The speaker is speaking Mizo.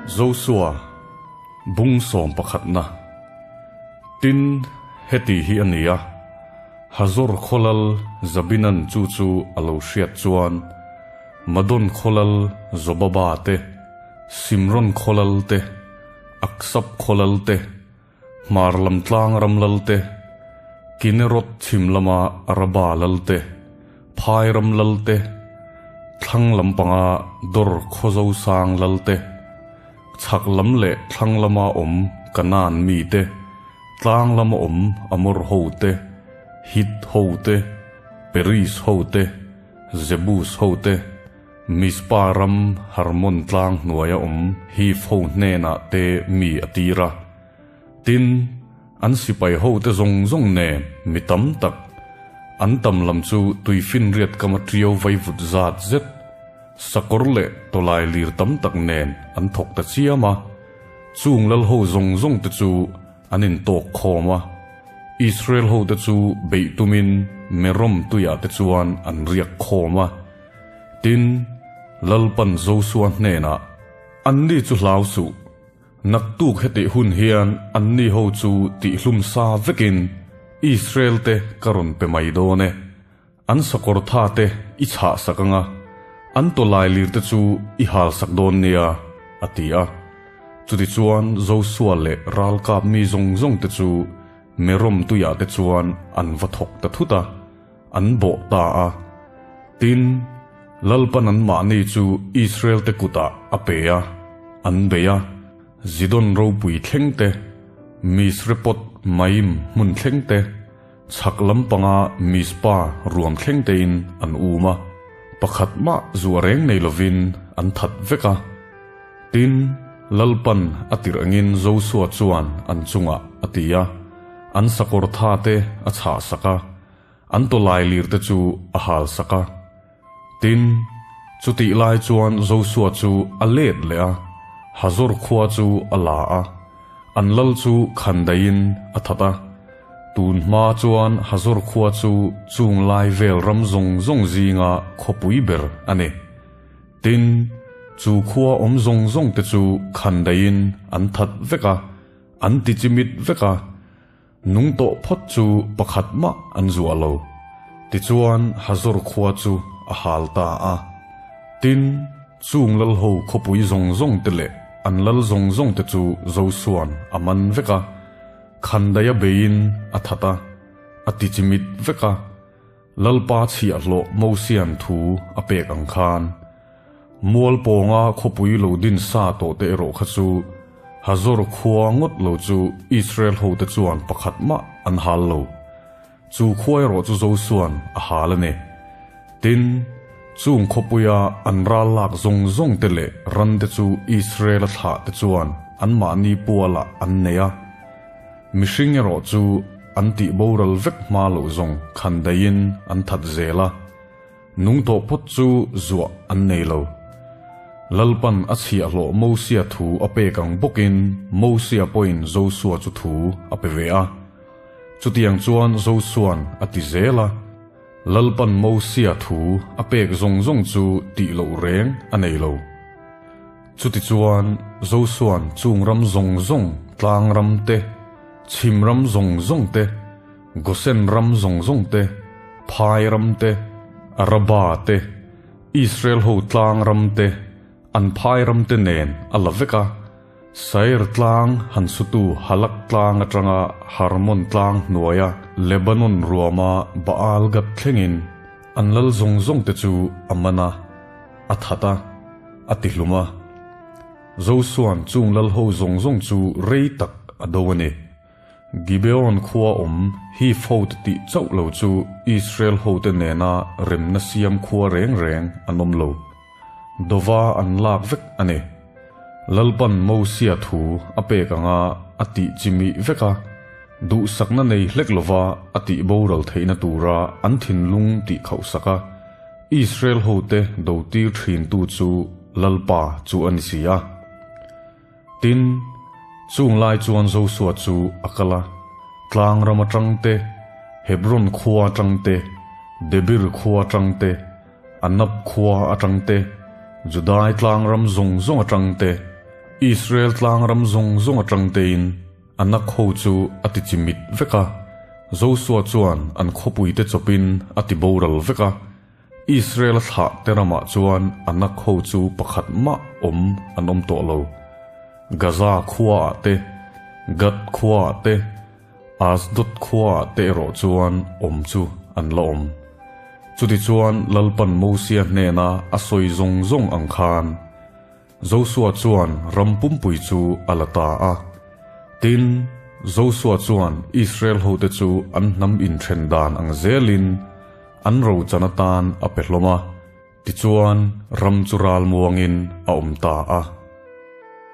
Josua, Bung sawm pakhatna. Tin, heti hi a ni a, Hazor khawlal Jabinan chu chu a lo hriat chuan, Madon khawlal Zobaba te, Simron khawlal te, Aksap khawlal te, Hmar lam tlang ram lal te, Kinerot chhim lama Araba lal te, Phai ram lal te, thlang lampanga Dor khawzo sang lal te, chhak lam leh thlang lama awm Kanaan mi te, tlang lama awm Amor ho te, Hit ho te, Peris ho te, Jebus ho te, Mizpa ram Harmon tlang hnuaia awm Hiv ho hnenah te mi a tir a. Tin, an sipai hote zawng zawng nen mi tam tak, an tam lam chu tuifinriat kama ṭiau vaivut zat zet, sakawr leh tawlai lir tam tak nen an thawk ta chiam a. Chung lal ho zawng zawng te chu an intawk khawm a. Israel hote chu beih tumin Merom tuiah te chuan an riak khawm a. Tin, Lalpan Josua hnenah, Anni chu hlau suh, naktuk hetih hun hian anni ho chu tihhlum sa vekin Israel te ka rawn pe mai dawn e. An sakawr tha te i chhah sak anga, an tawlai lir te chu i hal sak dawn nia, a ti a. Chutichuan Josua leh ralkap mi zawng zawng te chu Merom tuiah te chuan an va thawk ta thut a. An bawh ta a. Tin, Lalpan anmahni chu Israel-te kutah a pe a, an bei a, Zidon ropui thleng te, Misrepot Maim hmun thleng te, chhak lampanga Mizpa ruam thleng tein an um a, pakhat mah zuah reng nei lovin an that vek a. Tin, Lalpan a tirh angin Josua chuan an chungah a ti a, an sakawr tha te a chhah sak a, An tawlai lir te chu a hal sak a. Tin, chutih lai chuan Josua chu a let leh a, Hazor khua chu a la a, an lal chu khandaiin a that a. Tun hma chuan Hazor khua chu chung lai vel ram zawng zawng zinga khawpui ber a ni. Tin, chu khua awm zawng zawng te chu khandaiin an that vek a, an tichimit vek a. Nung tawh phawt chu pakhat mah an zuah lo. Tichuan Hazor khua chu a hal ta a. Tin, chung lalho khawpui zawng zawng te leh an lal zawng zawng te chu Josua'n a man vek a, khandaia beiin a that a, a tichimit vek a. Lalpa chhiahhlawh Mosia'n thu a pek ang khan, Mual pawnga khawpui lo din sa tawh te erawh kha chu Hazor khua ngawt lo chu Israel hote chuan pakhat mah an hal lo. Chu khua erawh chu Josua'n a hal a ni. Tin, chung khawpuia an ral lak zawng zawng te leh ran te chu Israel-a thlah te chuan anmahni pualah an nei a. Mihring erawh chu an tih boral vek hma loh zawng khan daihin an that zel a, nung tawh phawt chu zuah an nei lo. Lalpan a chhiahhlawh Mosia thu a pek ang bawkin Mosia pawhin Josua chu thu a pe ve a. Chutiang chuan Josua'n a ti zel a, Lalpan Mosia thu a pek zawng zawng chu tih loh reng a nei lo. Chutichuan, Josua'n chung ram zawng zawng, tlang ram te, chhim ram zawng zawng te, Gosen ram zawng zawng te, phai ram te, Araba te, Israel ho tlang ram te, an phai ram te nen a la vek a. Seir tlang han sutu Halak tlang atanga Harmon tlang hnuaia Lebanon ruama Baal Gad thlengin an lal zawng zawng te chu a man a, a that a, a ti hlum a. Josua'n chung lal ho zawng zawng chu rei tak a do a ni. Gibeon khua awm Hiv hote tih chauh lo chu Israel hote nena remna siam khua reng reng an awm lo. Dova an lak vek a ni. Lalpan Mosia thu a pek anga a tih chimih vek a, duhsakna nei hlek lova a tih boral theihna tura an thinlung tih khauhsak a, Israel hote dotir thintu chu Lalpa chu a ni si a. Tin, chung lai chuan Josua chu a kal a, tlang ram atang te, Hebron khua atang te, Debir khua atang te, Anab khua atang te, Judai tlang ram zawng zawng atang te, Israel tlang ram zawng zawng atang tein Anak ho chu a ti chimit vek a, Josua chuan an khawpuite chawpin a ti boral vek a. Israel-a thlah te ramah chuan Anak ho chu pakhat mah awm an awm tawh lo. Gaza khuaah te, Gath khuaah te, Asdod khuaah te erawh chuan awm chu an la awm. Chutichuan Lalpan Mosia hnena a sawi zawng zawng ang khan, Josua chuan ram pumpui chu a la ta a. Tin, Josua chuan Israel hote chu an hnam inthen dan ang zelin an rochan atan a pe hlawm a, tichuan ram chu ral muangin a awm ta a.